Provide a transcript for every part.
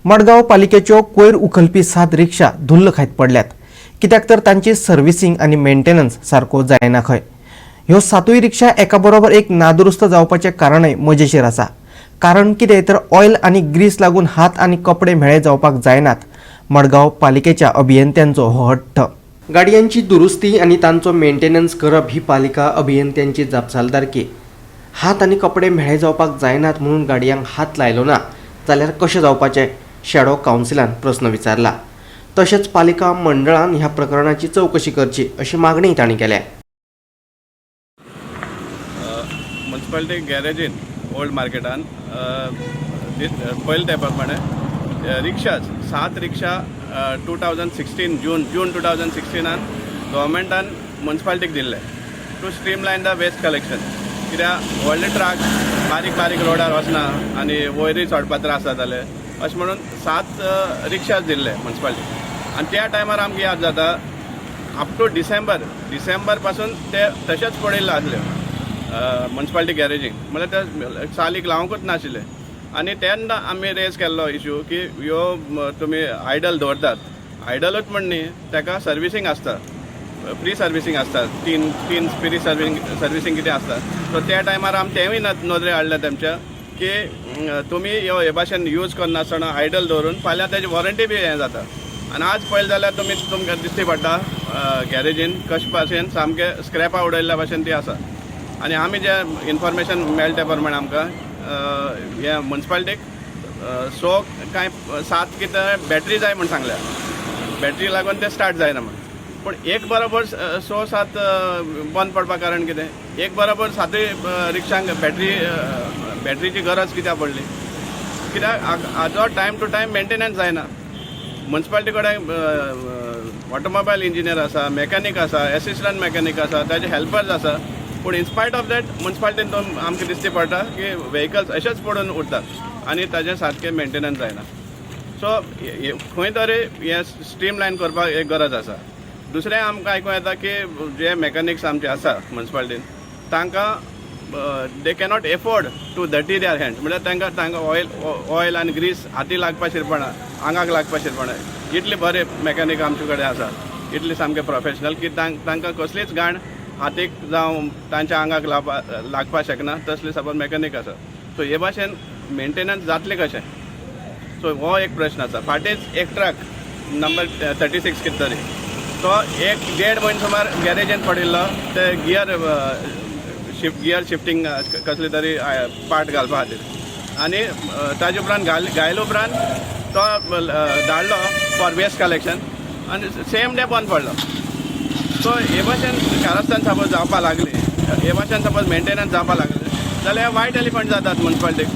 मडगांव पालिकेच्यो कोयर उखलपी सात रिक्षा धुल्ल खायत पडल्यात, कित्याक तर तांची सर्विसींग आनी मेंटेनन्स सारको जायना खंय. ह्यो सातूय रिक्षा एका बरोबर एक नादुरुस्त जावपाचें कारणय मजेशीर आसा. कारण कितें तर ऑयल आनी ग्रीस लागून हात आनी कपडे म्हेळे जावपाक जायनात. मडगांव पालिकेच्या अभियंत्यांचो हो हट्ट. गाडयांची दुरुस्ती आनी तांचो मेंटेनन्स करप ही पालिका अभियंत्यांची जापसालदारकी. हात आनी कपडे म्हेळे जावपाक जायनात म्हणून गाडयांक हात लायलो ना जाल्यार कशें जावपाचें, शॅडो कावन्सिलान प्रस्न विचारला. तशेंच पालिका मंडळान ह्या प्रकरणाची चवकशी करची अशी मागणी तांणी केल्या. मुन्सिपालिटी गॅरेजीन ओल्ड मार्केटान पयले तेंपा प्रमाणे रिक्षाज, सात रिक्षा 2016 जून 2016नान गव्हर्मेंटान मुन्सिपालिटीक दिल्ले to streamline the waste collection, कित्याक व्हडले ट्रक बारीक बारीक रोडार वचना आनी वयरूय चडपा त्रास जाताले अशें म्हणून सात रिक्षाज दिल्ले मुन्सिपालिटीक. आनी त्या टायमार आमकां याद जाता, अप टू डिसेंबर, डिसेंबर पासून ते तशेंच पडिल्ले आसले मुन्सिपालिटी गॅरेजीक, म्हणल्यार ते चालीक लावंकूच नाशिल्ले. आनी तेन्ना आमी रेज केल्लो इशू की ह्यो तुमी आयडल दवरतात, आयडलूच म्हण न्ही, ताका सर्विसींग आसता, फ्री सर्विसींग आसता, तीन तीन फ्री सर्विसींग कितें आसता. सो त्या टायमार आमी तेंवूय नदरे हाडलें तेमच्या की तुमी ह्यो हे भाशेन यूज करनासतना आयडल दवरून फाल्यां तेजी वॉरंटी बी हें जाता. आनी आज पळयलें जाल्यार तुमी तुमकां दिश्टी पडटा गॅरेजीन कशे भाशेन सामकें स्क्रॅपां उडयल्ल्या भाशेन ती आसा. आनी आमी जे इन्फॉर्मेशन मेळटा त्या प्रमाणे आमकां हे मुन्सिपालिटीक सो कांय सात कितें बॅटरी जाय म्हूण सांगल्या, बॅटरी लागून ते स्टार्ट जायना म्हूण. पूण एक बरोबर स सात बंद पडपा कारण कितें? एक बरोबर सातूय रिक्षांक बॅटरीची गरज कित्याक पडली? कित्याक हाजो टायम टू टायम मेंटेनन्स जायना. मुन्सिपालिटी कडेन ऑटोमोबायल इंजिनियर आसा, मेकॅनीक आसा, एसिस्टंट मेकॅनीक आसा, ताजे हेल्पर्स आसा, पूण इनस्पायट ऑफ that मुन्सिपालिटीन आमकां दिश्टी पडटा की व्हेकल्स अशेच पडून उरतात आनी ताजें सारकें मेंटेनन्स जायना. सो खंय तरी हें स्ट्रीम लायन करपाक एक गरज आसा. दुसरें आमकां आयकूंक येता की जे मेकॅनिक्स आमचे आसा मुन्सिपालिटीन, तांकां they cannot afford to dirty there hands, म्हणल्यार तांकां ऑयल आनी ग्रीस हाती लागपा शिरपणा, आंगाक लागपा शिरपणा. इतले बरे मेकॅनीक आमचे कडेन आसा, इतले सामके प्रोफेशनल की तांकां कसलीच घाण हातीक जावं तांच्या आंगाक लागपा शकना, तसले सपोज मेकॅनीक आसा. सो हे भाशेन मेंटेनन्स जातलें कशें? सो हो एक प्रश्न आसा. फाटींच एक ट्रक नंबर 36 कितें तरी, तो एक देड म्हयनो सुमार गॅरेजीन पडिल्लो, ते गियर शिफ्टींग कसले तरी पार्ट घालपा खातीर. आनी ताजे उपरांत घायले उपरांत तो धाडलो फॉर वेस्ट कलेक्शन आनी सेम डे बंद पडलो. सो हे भाशेन कारस्थान सपोज जावपा लागले, हे भाशेन सपोज मेंटेनन्स जावपा लागले जाल्यार वायट एलिफंट जातात मुन्सिपालिटीक.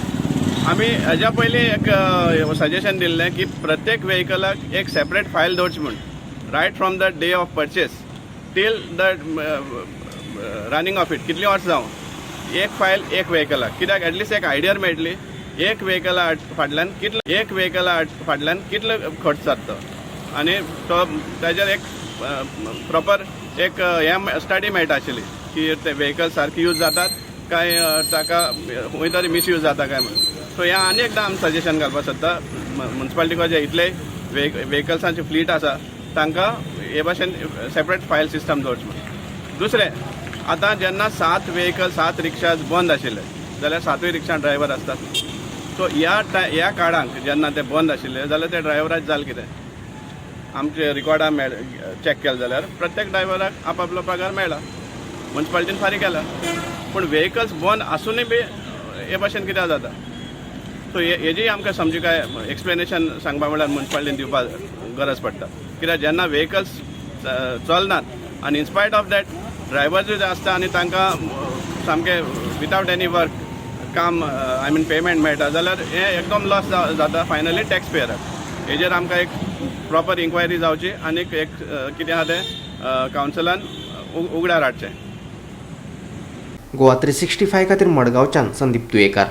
आमी हेज्या पयलीं एक सजेशन दिल्लें की प्रत्येक वेहिकलाक एक सेपरेट फायल दवरची म्हूण, right from the day of purchase till the running of it, कितलीं वर्सां जावं, एक फायल एक वेहिकलाक, कित्याक एटलिस्ट एक आयडिया मेळटली एक वेहिकला फाटल्यान कितलो खर्च जाता तो आनी तो ताजेर एक प्रॉपर एक हें स्टडी मेळटा आशिल्ली की ते वेहिकल सारके यूज जातात काय ताका खंय तरी मिसयूज जाता काय म्हणून. सो हें आनी एकदां आमी सजेशन घालपाक सोदता, मुन्सिपालिटी जे इतले वेहिकल्सांची फ्लीट आसा, तांकां हे भाशेन सेपरेट फायल सिस्टम दवरची म्हणून. दुसरें, आतां जेन्ना सात वेहिकल, सात रिक्षाज बंद आशिल्ले जाल्यार सातूय रिक्षा ड्रायव्हर आसतात. सो ह्या काळांक जेन्ना ते बंद आशिल्ले जाल्यार त्या ड्रायव्हराक जालें कितें? आमचे रिकॉर्डां मेळ चॅक केलें जाल्यार प्रत्येक ड्रायव्हराक आपआपलो पगार मेळ्ळा, मुन्सिपालिटीन फारीक केला. पूण वेहिकल्स बंद आसुनूय बी हे भाशेन कित्याक जाता? सो हेजी आमकां समजिकाय, एक्सप्लेनेशन सांगपा म्हणल्यार मुन्सिपालिटीन दिवपाक गरज पडटा, कित्याक जेन्ना वेहिकल्स चलनात आनी इनस्पायट ऑफ that ड्रायव्हर्सूय जे आसता आनी तांकां सामकें विदावट एनी वर्क काम, I mean payment मेळटा जाल्यार हें एकदम लॉस जाता फायनली टॅक्स पेयराक. हेजेर आमकां एक प्रॉपर इन्क्वायरी जावची आनी एक कितें आहा तें कावन्सिलान उगड्यार हाडचें. गोवा 365 खातीर मडगांवच्यान संदीप तुयेकार.